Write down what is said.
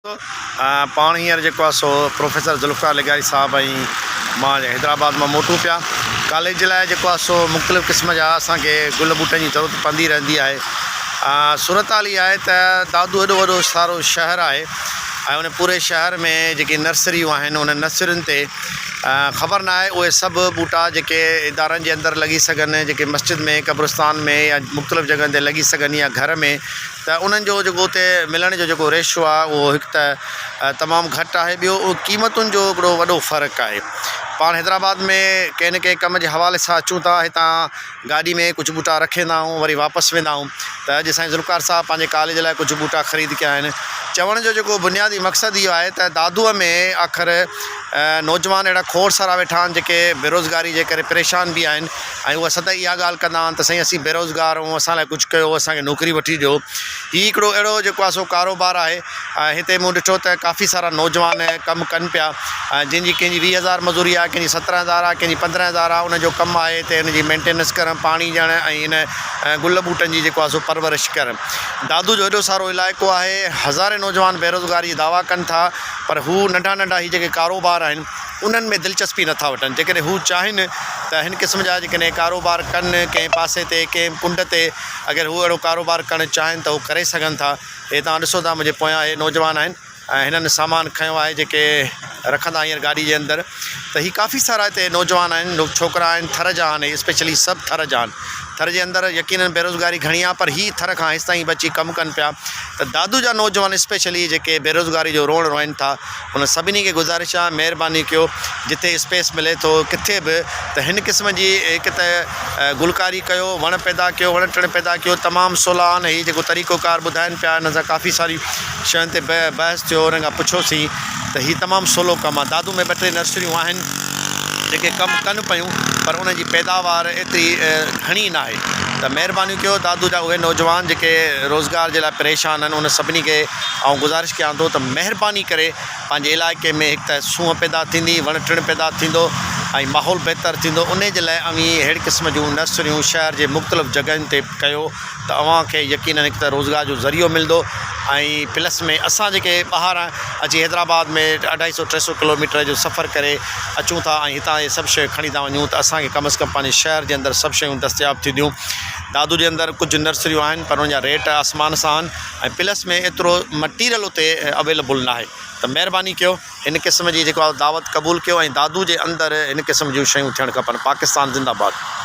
پاڻ هينئر جيڪو آهي سو پروفيسر ذوالفقار لغاري صاحب ۽ مان حيدرآباد مان موٽون پيا. ڪاليج جي لاء جيڪو آهي سو مختلف قسم جا اسان کي گل ٻوٽن جي ضرورت پوندي رهندي آهي. صورتحال اها آهي ته دادو ايڏو وڏو سارو شهر آهي ۽ ان پوري شهر ۾ جيڪي نرسريون آهن انهن نرسرين تي خبر نه آهي اهي سڀ ٻوٽا جيڪي ادارن جي اندر لڳي سگهن جيڪي مسجد ۾ قبرستان ۾ يا مختلف جڳهن تي لڳي سگهن يا گهر ۾ ته انهن جو جيڪو اتي ملڻ جو جيڪو ريشو آهي اهو هڪ ته تمام گهٽ آهي ٻيو قيمتن جو هڪڙو وڏو فرق آهي پاڻ حيدرآباد ۾ ڪنهن نه ڪنهن ڪم جي حوالي سان اچون ٿا هتان گاڏي ۾ ڪجهه ٻوٽا رکيندا آهيون وري واپس ويندا آهيون ته اڄ سائين ذوالفقار صاحب پنهنجي ڪاليج لاء ڪجهه ٻوٽا خريد ڪيا آهن چوڻ جو جيڪو بنيادي مقصد اهو آهي ته دادوء ۾ آخر نوجوان اهڙا کوڙ سارا ويٺا آهن جيڪي بيروزگاري جي ڪري پريشان به آهن ۽ اها سدائين اها ڳالهه ڪندا آهن ته سائين اسين بيروزگار آهيون اسان لاء ڪجهه ڪيو اسان کي نوڪري وٺي ڏيو هي هڪڙو اهڙو جيڪو آهي سو ڪاروبار آهي ۽ هتي مون ڏٺو ته ڪافي سارا نوجوان ڪم ڪن پيا ۽ جن جي ڪنهن جي 20 هزار مزوري آهي ڪنهن جي 17 هزار آهي ڪنهن جي 15 هزار آهي ان جو ڪم آهي هتي ان جي مينٽيننس ڪرڻ پاڻي ڏيڻ ۽ ان گل ٻوٽن جي جيڪو آهي سو پرورش ڪرڻ دادو جو ايڏو سارو علائقو آهي هزارين نوجوان بيروزگاري جي دعويٰ ڪن ٿا پر هو ننڍا ننڍا هي جيڪي ڪاروبار آهن انهن ۾ دلچسپي نٿا وٺن جيڪڏهن هو چاهين ته هن قسم جا جيڪڏهن ڪاروبار ڪن ڪنهن پاسي تي ڪنهن ڪنڊ تي اگر هو اهڙو ڪاروبار ڪرڻ چاهين ته هو ڪري سگهن ٿا هي توهان ڏسو ٿا منهنجي پويان هي نوجوان آهن ۽ هنن سامان کنيو آهي جيڪي رکندا هينئر گاڏي جي اندر ته هي ڪافي سارا هتي نوجوان آهن ڇوڪرا آهن ٿر جا آهن اسپيشلي سڀ ٿر جا آهن ٿر جي اندر يقينن بيروزگاري گهڻي آهي پر هي ٿر کان هيستائين به اچي ڪم ڪن پيا ته دادو جا نوجوان اسپيشلي جيڪي بيروزگاري جو روئڻ روئن ٿا انهن سڀني کي گذارش آهي مهرباني ڪيو جتي اسپيس ملي ٿو ڪٿي به ته هن قسم جي هڪ ته گلڪاري ڪيو وڻ پيدا ڪيو وڻ ٽڻ پيدا ڪيو تمام سولا آهن هي جيڪو طريقو ڪار ٻڌائن پيا ان سان ڪافي ساري شين تي بحث ٿيو انهن کان پڇيوسين ته هي تمام سولو ڪم آهي دادو ۾ ٻه ٽي نرسريون آهن جيڪي ڪم ڪن پيون پر انهن جي پيداوار ايتري گهڻي ناهي ته مهرباني ڪيو دادو جا اهي نوجوان جيڪي روزگار جي لاء پريشان آهن انهن سڀني کي آئون گذارش ڪيان ٿو ته مهرباني ڪري پنهنجي علائقي ۾ هڪ ته سونهن پيدا ٿيندي، وڻ ٽڻ پيدا ٿيندو ۽ ماحول بهتر ٿيندو انهي جي لاء اوهين اهڙي قسم جون نرسريون شهر جي مختلف جڳهين تي ڪيو ته اوهان کي يقينن هڪ ته روزگار جو ذريعو ملندو ۽ پلس ۾ اسان جيڪي ٻاهران اچي حيدرآباد ۾ اڍائي سو ٽي سو ڪلوميٽر جو سفر ڪري اچون ٿا ۽ هتان اهي سڀ شيون کڻي ٿا وڃون ته اسان کي ڪم از ڪم پنهنجي شهر جي اندر سڀ شيون دستياب ٿينديون دادو جي اندر ڪجهه نرسريون آهن پر انهن جا ريٽ آسمان سان آهن ۽ پلس ۾ ايترو مٽيريل اتي اويليبل ناهي ته مهرباني ڪيو هن قسم جي جيڪو آهي دعوت قبول ڪيو ۽ دادو جي اندر هن قسم جون شيون ٿيڻ کپن پاڪستان زنده باد.